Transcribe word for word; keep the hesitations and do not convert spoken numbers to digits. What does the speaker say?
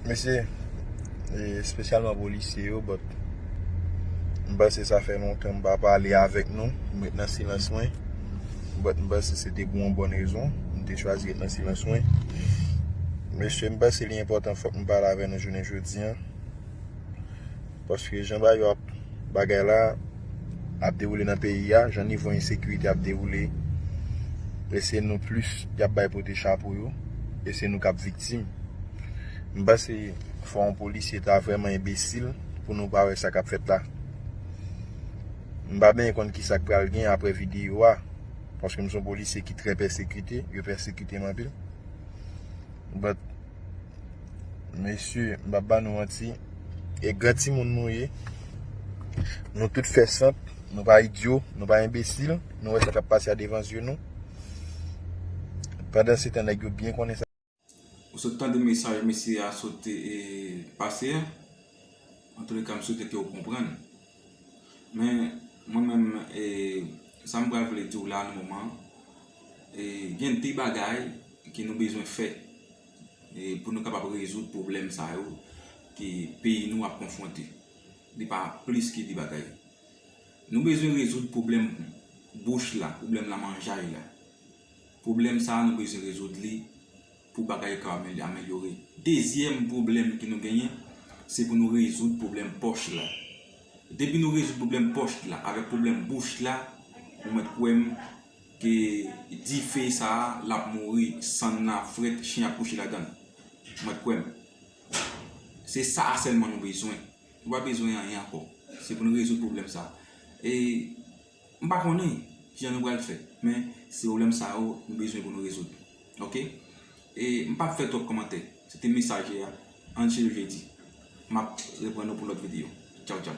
Mesye, e, espesyalman polisye yo, but m panse sa fè lontan m pa pale avèk nou, m ret nan silans mwen, but m panse se te pou yon bòn rezon m te chwazi ret nan silans mwen. Mesye, m panse li enpòtan fòk m pale avè nou jounen jodi a, paske jan bagay yo ap, bagay la ap dewoule nan peyi a, jan nivo ensekirite ap dewoule, e se nou plis y ap bay pote chapo yo, e se nou k ap viktim. M panse fò yon polisye ta vrèman enbesil pou nou pa wè sa k ap fèt la. M pa byen konn ki sa k pral gen apre videyo a, paske m se yon polisye ki trè pèsekite, yo pèsekite m anpil. But, mesye, m p ap ba nou manti, e gran timoun nou ye. Nou tout fè sant, nou pa idyo, nou pa enbesil, nou wè sa k ap pase a devan zye nou. Pandan se tan, nèg yo byen konnen sa. Ou sot tande mesaj mesye a sot, e, pase a? Antouleka, m swete ke w konprann. Men, mwen menm, e, sa m pral vle di w la nan moman, e, gen de bagay ke nou bezwen fè, e, pou nou kapab rezoud pwoblèm sa yo ke peyi nou ap konfwonte. Li pa plis ke de bagay. Nou bezwen rezoud pwoblèm bouch la, pwoblèm lamanjay la. Pwoblèm sa a, nou bezwen rezoud li pou bagay yo ka amelyore. Dezyèm pwoblèm ke nou genyen, se pou nou rezoud pwoblèm pòch la. Depi nou rezoud pwoblèm pòch la avèk pwoblèm bouch la, ou mèt kwè m ke dife sa a, l ap mouri, sann nan ap frèt, chen ap kouche ladan l. Ou mèt kwè m. Se sa a sèlman nou bezwen. Nou pa bezwen anyen ankò. Se pou nou rezoud pwoblèm sa a. E m pa konnen kijan nou pral fè, men se pwoblèm sa yo nou bezwen pou nou rezoud. Oke? E m p ap fè twòp kòmantè. Se te mesaj a. Ann chita jedi. M ap reprann nou pou lòt videyo. Tchaw, tchaw.